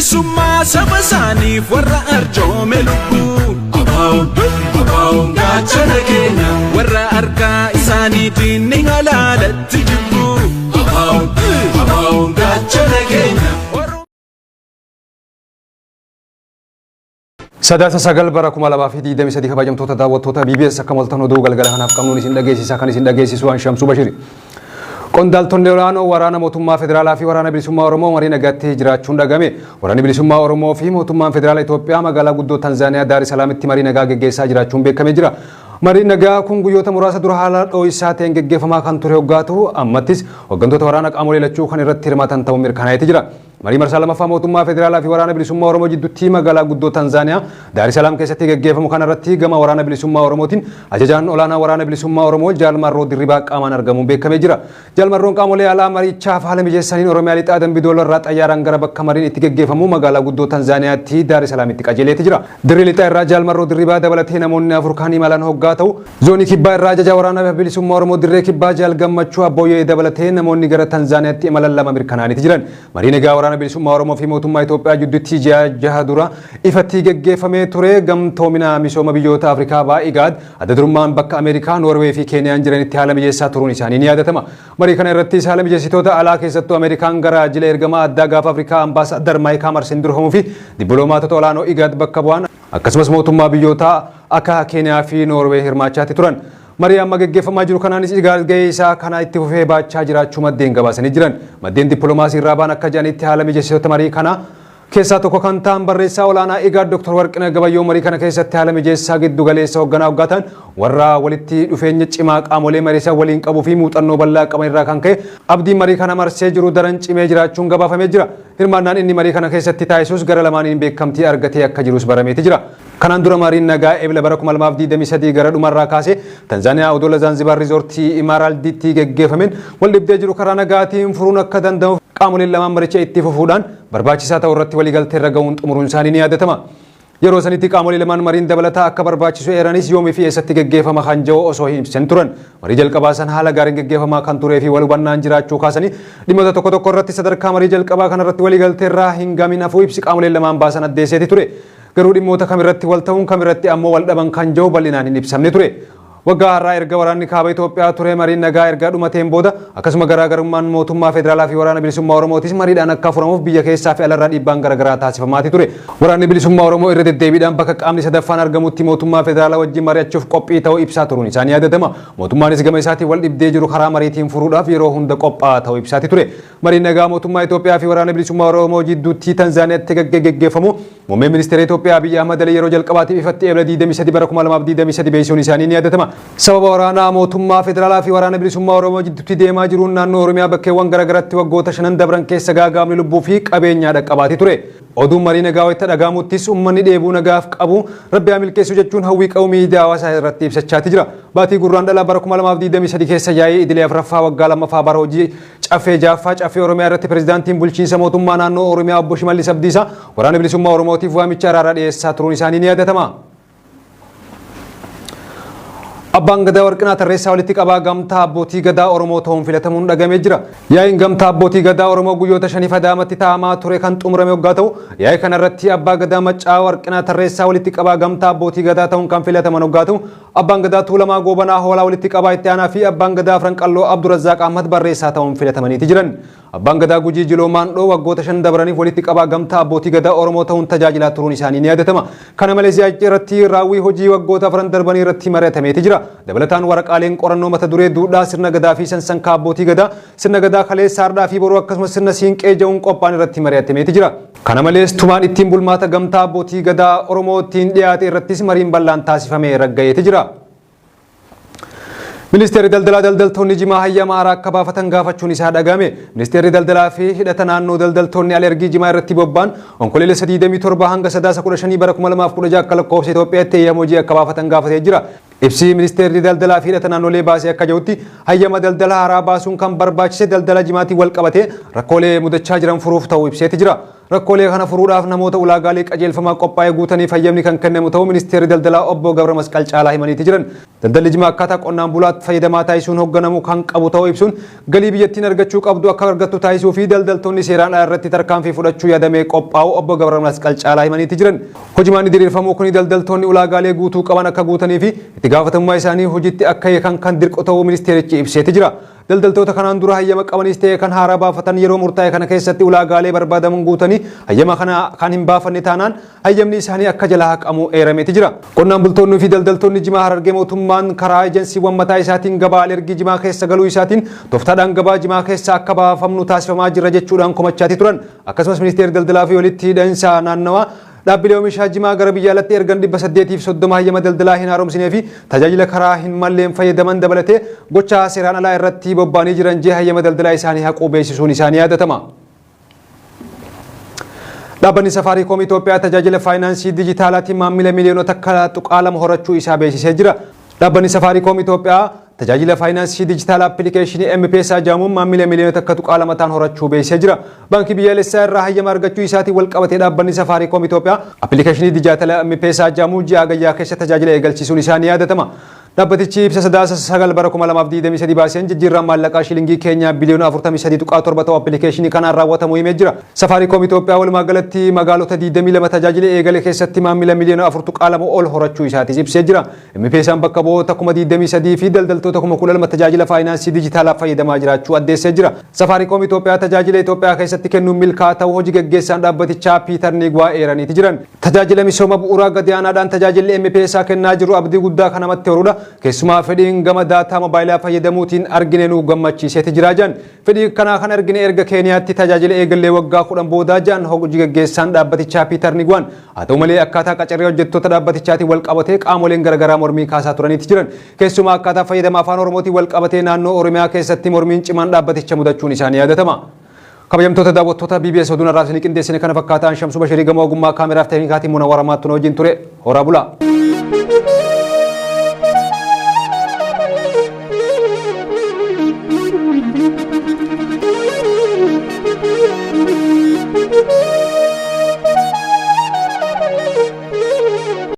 Bilisummaa saba isaaniif warra arjoome lubbuu. ABO'n ABO'n gaachana keenya. Warra harkaa isaaniitiin ni halaalatti jibbu. ABO'n ABO'n gaachana keenya. Sadaasa 9 bara 2023 kabajamtoota daawwattoota BBS akka moltan oduu galgala kanaaf qabnuun isin dhageessisaa kan isin dhageessisu an Shamsuu Bashiri. Qondaaltonni olaanoo waraana mootummaa federaalaa fi waraana bilisummaa Oromoo marii nagaatti jiraachuun dhagame. Waraanni bilisummaa Oromoo fi mootummaan federaala Itoophiyaa magaalaa guddoo Tanzaaniyaa Daar Salaamitti marii nagaa geggeessaa jiraachuun beekamee jira. Mariin nagaa kun guyyoota muraasa dura haala dhoo'isaa ta'een geggeeffamaa kan ture hoggaa ta'u ammattis hooggantoota waraana qaamolee lachuu kan irratti hirmaatan ta'uun mirkanaa'eeti jira. Marii marsaa lamaffaa mootummaa federaalaa fi waraana bilisummaa Oromoo jidduutti magaalaa guddoo Tanzaaniyaa Daar Salaam keessatti geggeeffamu kanarratti gama waraana bilisummaa Oromootiin ajajaan olaanaa waraana bilisummaa Oromoo Jaal Marroo Dirribaa qaamaan argamuun beekamee jira. Jaal Marroon qaamolee alaa marichaaf haala mijeessaniin Oromiyaa lixaa Dambidooloo irraa xayyaaraan gara bakka mariin itti geggeeffamu magaalaa guddoo Tanzaaniyaatti Daar Salaamitti qajeeleeti jira. Dirree lixaa irraa Jaal Marroo Dirribaa dabalatee namoonni afur kan imalan hoggaa ta'u zoonii kibbaa irraa ajajaa waraana bilisummaa Oromoo dirree kibbaa Jaal Gammachuu Abbooyyee dabalatee namoonni gara Tanzaaniyaatti imalan lama mirkanaa'aniiti jiran. Marii nagaa waraana bilisummaa Oromoo fi mootummaa Itoophiyaa jidduutti ji'a jaha dura ifatti geggeeffamee ture gamtoomina misooma biyyoota Afrikaa ba'a IGAD adda durummaan bakka Ameerikaa, Noorwee fi Keeniyaan jiranitti haala mijeessaa turuun isaanii ni yaadatama. Marii kana irrattis haala mijeessitoota alaa keessattuu Ameerikaan gara jila ergamaa addaa gaafa Afrikaa Ambaasaadar Maayik Hamarsin durfamuu fi dippiloomaatota olaanoo IGAD bakka bu'an akkasumas mootummaa biyyoota akka Keeniyaa fi Noorwee hirmaachaatti turan. Marii amma geggeeffamaa jiru kanaanis IGAD gahee isaa kana itti fufee baachaa jiraachuu maddeen gabaasanii jiran. Maddeen dippiloomaasii irraa ba'an akka jedhanitti haala mijeessitoota marii kana keessaa tokko kan ta'an barreessaa olaanaa IGAD Dr. Warqinaa Gabayyoo marii kana keessatti haala mijeessaa giddu galeessa hoogganaa hoggaa ta'an warra walitti dhufeenya cimaa qaamolee mariisaa waliin qabuu fi muuxannoo bal'aa qaban irraa kan ka'e abdiin marii kana marsee jiru daran cimee jiraachuun gabaafamee jira. Hirmaannaan inni marii kana keessatti taasisus gara lamaaniin beekamtii argatee akka jirus barameeti jira. Kanaan dura mariin nagaa ebla bara 2023 gara dhumarraa kaasee Tanzaaniyaa odola Zaanzibaar riizoortii Imaaraaldiitti geggeeffameen wal dhibdee jiru karaa nagaatiin furuun akka danda'uuf qaamoleen lamaan maricha itti fufuudhaan barbaachisaa ta'uu irratti waliigaltee irra ga'uun xumuruun isaanii ni yaadatama. Yeroo sanitti qaamolee lamaan mariin dabalataa akka barbaachisu eeranis yoomii fi eessatti geggeeffama kan jiru osoo hin ibsan turan. Marii jalqabaa san haala gaariin geggeeffamaa kan turee fi wal hubannaan jiraachuu kaasanii dhimmoota tokko tokko irratti sadarkaa marii jalqabaa kanarratti waliigaltee irraa hin gamin hafuu ibsi qaamoleen lamaan baasan addeesseeti ture. Garuu dhimmoota kamirratti wal ta'uun kamirratti ammoo wal dhaban kan jiru bal'inaan hin ibsamne ture. Waggaa har'aa erga waraanni kaaba Itoophiyaa ture mariin nagaa erga dhumateen booda akkasuma garaagarummaan mootummaa federaalaa fi waraana bilisummaa Oromootis mariidhaan akka furamuuf biyya keessaa fi alarraa dhiibbaan garaagaraa taasifamaati ture. Waraanni bilisummaa Oromoo irra deddeebiidhaan bakka qaamni sadaffaan argamutti mootummaa federaalaa wajjin mari'achuuf qophii ta'uu ibsaa turuun isaanii yaadatama. Mootummaanis gama isaatiin wal dhibdee jiru karaa mariitiin furuudhaaf yeroo hunda qophaa'aa ta'uu ibsaati ture. Mariin nagaa mootummaa Itoophiyaa fi waraana bilisummaa Oromoo jidduutti Tanzaaniyaatti geggeeffamu Muummeen ministeera Itoophiyaa Abiyyi Ahmad Ali yeroo jalqabaatiif ifatti eebla 23 bara 2023 beeksisuun isaanii ni yaadatama. Sababa waraanaa mootummaa federaalaa fi waraana bilisummaa Oromoo jidduutti deemaa jiruun naannoo Oromiyaa bakkeewwan garaagaraatti waggoota shanan dabran keessa gaagaamni lubbuu fi qabeenyaa dhaqqabaatee ture. Oduun marii nagaa wayita dhagahamuttis uummanni dheebuu nagaaf qabu rabbi haa milkeessu jechuun hawwii qabu miidiyaa hawaasaa irratti ibsachaati jira. Baatii gurraandhalaa bara 2023 keessa yaa'ii idilee afuraffaa waggaa lammaffaa bara hojii Caffee jaaffaa Caffee Oromiyaa irratti pirezidaantiin bulchiinsa mootummaa naannoo Oromiyaa obbo Shimallis Abdiisaa waraana bilisummaa Oromootiif waamicha araaraa dhiyeessaa turuun isaanii ni yaadatama. Abbaan Gadaa Warqinaa Tarreessaa walitti qabaa gamtaa abbootii gadaa Oromoo ta'uun filatamuun dhagamee jira. Yaa'iin gamtaa abbootii gadaa Oromoo guyyoota shaniif Adaamatti taa'amaa ture kan xumurame hoggaa ta'u, yaa'ii kanarratti abbaa gadaa Maccaa Warqinaa Tarreessaa walitti qabaa gamtaa abbootii gadaa ta'uun kan filataman hoggaa ta'u, Abbaan Gadaa Tuulamaa Goobanaa Hoolaa walitti qabaa itti aanaa fi Abbaan Gadaa Afran Qalloo Abdurazzaaq Ahmad barreessaa ta'uun filatamaniiti jiran. Abbaan Gadaa Gujii Jiloo Maandhoo waggoota shan dabraniif walitti qabaa gamtaa abbootii gadaa Oromoo ta'uun tajaajilaa turuun isaanii ni yaadatama. Kana malees yaa'icha irratti raawwii hojii waggoota afran darbanii irratti mari'atameeti jira. Dabalataan waraqaaleen qorannoo mata duree duudhaa sirna gadaa fi sansankaa abbootii gadaa, sirna gadaa kaleessa hardhaa fi boruu akkasumas sirna siinqee ja'uun qophaa'an irratti mari'atameeti jira. Kana malees tumaan ittiin bulmaata gamtaa abbootii gadaa Oromoo ittiin dhiyaate irrattis mariin bal'aan taasifamee ragga'eeti jira. Ministeerri daldalaa daldaltoonni jimaa hayyama haaraa akka baafatan gaafachuun isaa dhagahame. Ministeerri daldalaa fi hidhata naannoo daldaltoonni alergii jimaa irratti bobba'an Onkololeessa 27 hanga Sadaasa 15 bara 2016 akka lakkoofsa Itoophiyaatti eeyyama hojii akka baafatan gaafatee jira. Ibsi Ministeerri Daldalaa fi Hidhata Naannolee baase akka jedhutti hayyama daldala haaraa baasuun kan barbaachise daldala jimaatiin wal qabatee rakkoolee mudachaa jiran furuuf ta'uu ibseeti jira. Rakkoolee kana furuudhaaf namoota ulaagaalee qajeelfamaa qophaa'ee guutaniif hayyamni kan kennamu ta'uu Ministeerri Daldalaa Obbo Gabra Masqal Caalaa himaniiti jiran. Daldalli jimaa akkaataa qonnaan bulaatti fayyadamaa taasisuun hoogganamu kan qabu ta'uu ibsuun galii biyyattiin argachuu qabdu akka argattu taasisuu fi daldaltoonni seeraan ala irratti tarkaanfii fudhachuu yaadamee qophaa'u Obbo Gabra Masqal Caalaa himaniiti jiran. Hojimaanni diriirfamuu kuni daldaltoonni ulaagaalee guutuu qaban akka guutanii fi itti gaafatamummaa isaanii hojiitti akka hiikan kan dirqu ta'uu ministeerichi ibseeti jira. Daldaltoota kanaan dura hayyama qabanis ta'e kan haaraa baafatan yeroo murtaa'e kana keessatti ulaagaalee barbaadaman guutanii hayyama kana kan hin baafanne taanaan hayyamni isaanii akka jalaa haqamu eerameeti jira. Qonnaan bultoonni fi daldaltoonni jimaa Harargee mootummaan karaa ejensiiwwan mataa isaatiin gabaa alergii jimaa keessa galuu isaatiin tooftaadhaan gabaa jimaa keessa akka baafamnu taasifamaa jira jechuudhaan komachaati turan. Akkasumas ministeerri daldalaa fi walitti hidhainsa naannawaa dhaabbilee oomishaa jimaa gara biyya alatti ergan 830 hayyama daldalaa hin haaromsinee fi tajaajila karaa hin malleen fayyadaman dabalatee gochaa seeraan alaa irratti bobba'anii jiran jee hayyama daldalaa isaanii haquu beeksisuun isaanii yaadatama. Dhaabbanni Safaariikoom Itoophiyaa tajaajila faayinaansii dijitaalaatiin maamila miliyoona 1.2 horachuu isaa beeksisee jira. Dhaabbanni Safaariikoom Itoophiyaa tajaajila faayinaansii dijitaalaa appilikeeshinii M-Pesa jedhamuun maamila miliyoona 1.2 ta'an horachuu beeksisee jira. Baankii biyyaalessaa irraa hayyama argachuu isaatiin wal qabatee dhaabbanni Safaariikoom Itoophiyaa appilikeeshinii dijitaalaa M-Pesa jedhamu ji'a Hagayyaa keessa tajaajila eegalchiisuun isaa ni yaadatama. Dhaabbatichi ibsa Sadaasa 9 bara 2023 baaseen jijjiirraan maallaqaa shilingii Keenyaa biliyoona 43.7 ta'u appilikeeshinii kanaan raawwatamuu himee jira. Safaariikoom Itoophiyaa walumaa galatti magaalota 22 tajaajila eegale keessatti maamila miliyoona 4.2 ol horachuu isaatis ibsee jira. M-Pesaan bakka bu'oota 23,000 fi daldaltoota 12,000 tajaajila faayinaansii dijitaalaaf fayyadamaa jiraachuu addeessee jira. Safaariikoom Itoophiyaa tajaajila Itoophiyaa keessatti kennuun milkaa'aa ta'uu hojii gaggeessaan dhaabbatichaa Piitar Niigwaa eeraniiti jiran. Tajaajila misooma bu'uuraa gadi aanaadhaan tajaajilli M-Pesa kennaa jiru abdii guddaa kan namatti horudha. Keessumaa fedhiin gama daataa mobaayilaa fayyadamuutiin argine nu gammachiiseeti jira jedhan. Fedhii kanaa kan argine erga Keeniyaatti tajaajila eegallee waggaa 10 boodaa jedhan hojii gaggeessaan dhaabbatichaa Piitar Nigwaan. Haa ta'u malee akkaataa qacarrii hojjettoota dhaabbatichaatiin wal qabatee qaamoleen garaagaraa mormii kaasaa turaniiti jiran. Keessumaa akkaataa fayyadama afaan Oromootiin wal qabatee naannoo Oromiyaa keessatti mormiin cimaan dhaabbaticha mudachuun isaanii yaadatama. Kabajamtoota daawwattoota BBS oduun har'aaf isinii qindeessine kana fakkaataan Shamsuu Bashirii gama ogummaa kaameraaf teeknikaatiin Munawwara Maattuun wajjin ture. Horaa bulaa.